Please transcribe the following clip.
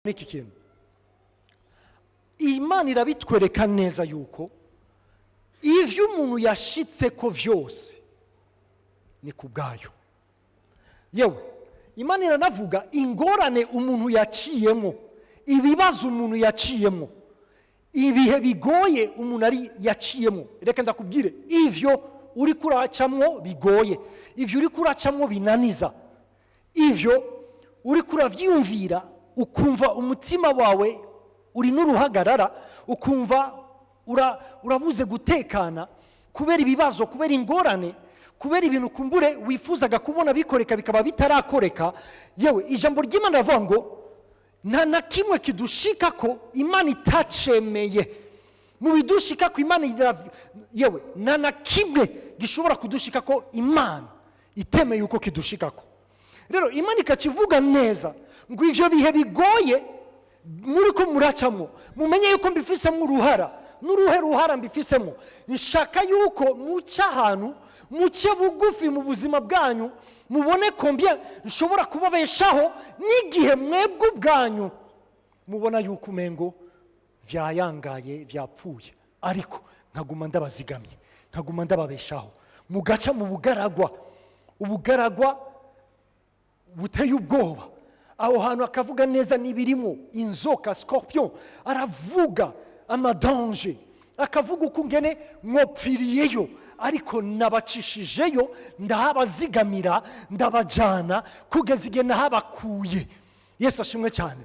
N'iki kintu Imana irabitwereka neza yuko ivyo umuntu yashitse ko vyose ni ku bwayo. Yewe, Imana iranavuga ingorane umuntu yaciyemo, ibibazo umuntu yaciyemo, ibihe bigoye umuntu ari yaciyemo. Reka ndakubwire, ivyo uri kuracamwo bigoye, ivyo uri kuracamwo binaniza, ivyo uri kuravyiyumvira ukumva umutima wawe uri n'uruhagarara, ukumva urabuze gutekana kubera ibibazo, kubera ingorane, kubera ibintu kumbure wifuzaga kubona bikoreka bikaba bitarakoreka. Yewe, ijambo ry'Imana riravuga ngo nta na kimwe kidushika ko Imana itacemeye. Mu bidushika ko Imana, yewe, nta na kimwe gishobora kudushika ko Imana itemeye uko kidushikako. Rero Imana ikakivuga neza ngo ivyo bihe bigoye muri ko muracamo, mumenye yuko mbifisemo uruhara. N'uruhe ruhara mbifisemo? Nshaka yuko muca ahantu, muce bugufi mu buzima bwanyu, mubone combien nshobora kubabeshaho n'igihe mwebwe ubwanyu mubona yuko umengo vyayangaye, vyapfuye, ariko nkaguma ndabazigamye, nkaguma ndababeshaho. Mugaca mu bugaragwa, ubugaragwa buteye ubwoba. Aho hantu akavuga neza n'ibirimo inzoka, scorpion, aravuga ama dangers, akavuga uko ngene mwopfiriyeyo, ariko nabacishijeyo, ndahabazigamira, ndabajana kugeza igihe nahabakuye. Yesu ashimwe cyane.